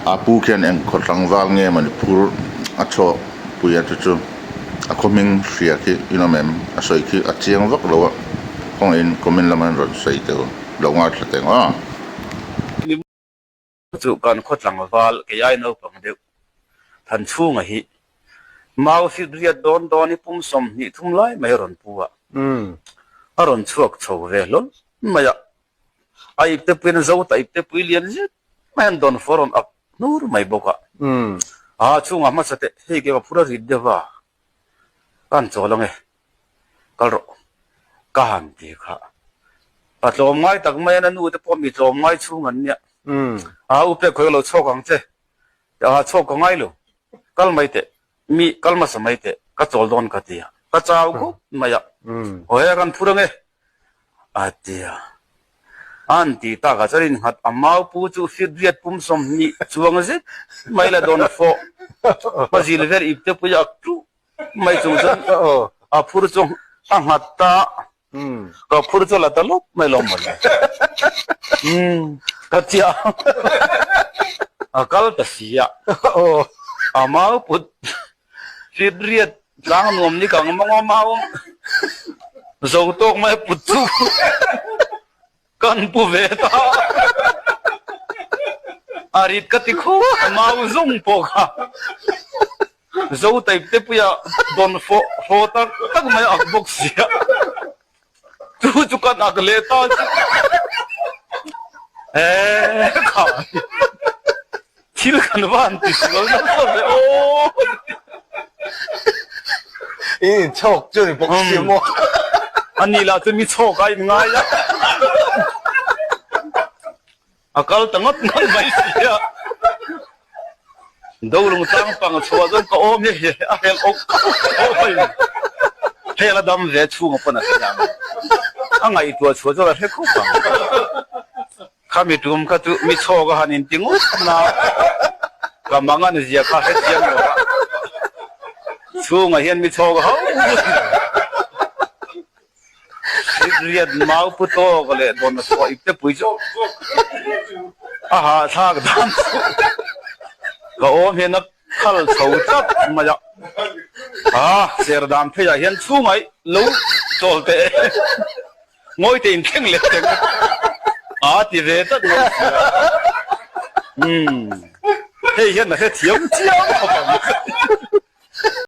A pu khian eng khaw tlangval nge mawni phur a chhuah pui a chu chu a khaw hming hria khi in awm em? A sawi khi a chiang vak lo a, kawngaihin comment lamah hian rawn sawi teh u, lo ngaithla teh ang aw. Chu kan khaw tlangval kei ai naupang deuh Thanchhunga hi mau fit riat dawn dawn hi pum 20 thum lai mai a rawn pu a, a rawn chhuak chho ve hlawl mai a, a ipte puiin a zo ta ipte pui lian zet mai an dawn fawr rawn ak hnur mai bawk a, a chhungah hmasa teh hei ke ka phur a rit deuh a, ka han chawl ang e. Kal rawh. Ka han ti kha. Pa tlawm ngai tak mai a nu te pawh mi tlawm ngai chhung an nia. A u pek khawi ka lo chhawk ang che. A chhawk ka ngai lo. Kal mai teh. Mi kal hmasa mai teh. Ka chawl dawn ka ti a. Ka chau khawp mai a. Aw he kan phur ang e. A ti a. An ti tak ah chuan innghat a mau pu chu fit riat pum 20 chuang zet mai la dawn fawh. Hmazil vel ipte pui a tluh Mai chung chuan a phur chu a nghat ta ka phur chu la ta lawp mai lo mawle ka tia a kal ta si a a mau put fit riat tlang nuam ni kang mawng a mau zo tawk mai put chu Kan pu ve ta. A rit ka ti khup a mau zung pawh kha. Zo type te puia dawn fawh haw tak tak mai a ak bawk sia. Chu chu kan ak leh ta chu. Eee kha thil kan va han ti sual nasa ve aw. I inchhawk chu ni bawk si maw? Ani lah chu mi chhawk a inngai a. A kal ta ngawt ngawt mai si a. Dolung tlang pang chhuah chuan ka awm hi a hel awk awk a in. Hel a dam ve chhunga pawn a hria ang. A ngaihtuah chhuah chuan a hre khawp ang. Khami tum kha chu mi chhawk a han inti ngawt na ka mang an zia kha hre chiang lo a, chhungah hian mi chhawk a ho Riat mau pu tawk leh dawn a chhuah ip te pui chu a hahthlak dan chu ka awm hian a khal chho tlat mai a, a ser dan pheiah hian chhungah lo chawl teh e. Ngawi te in thleng leh teng a ti ve tlat mai sia. Umm hei hian a hrethiam chiang khawp ang.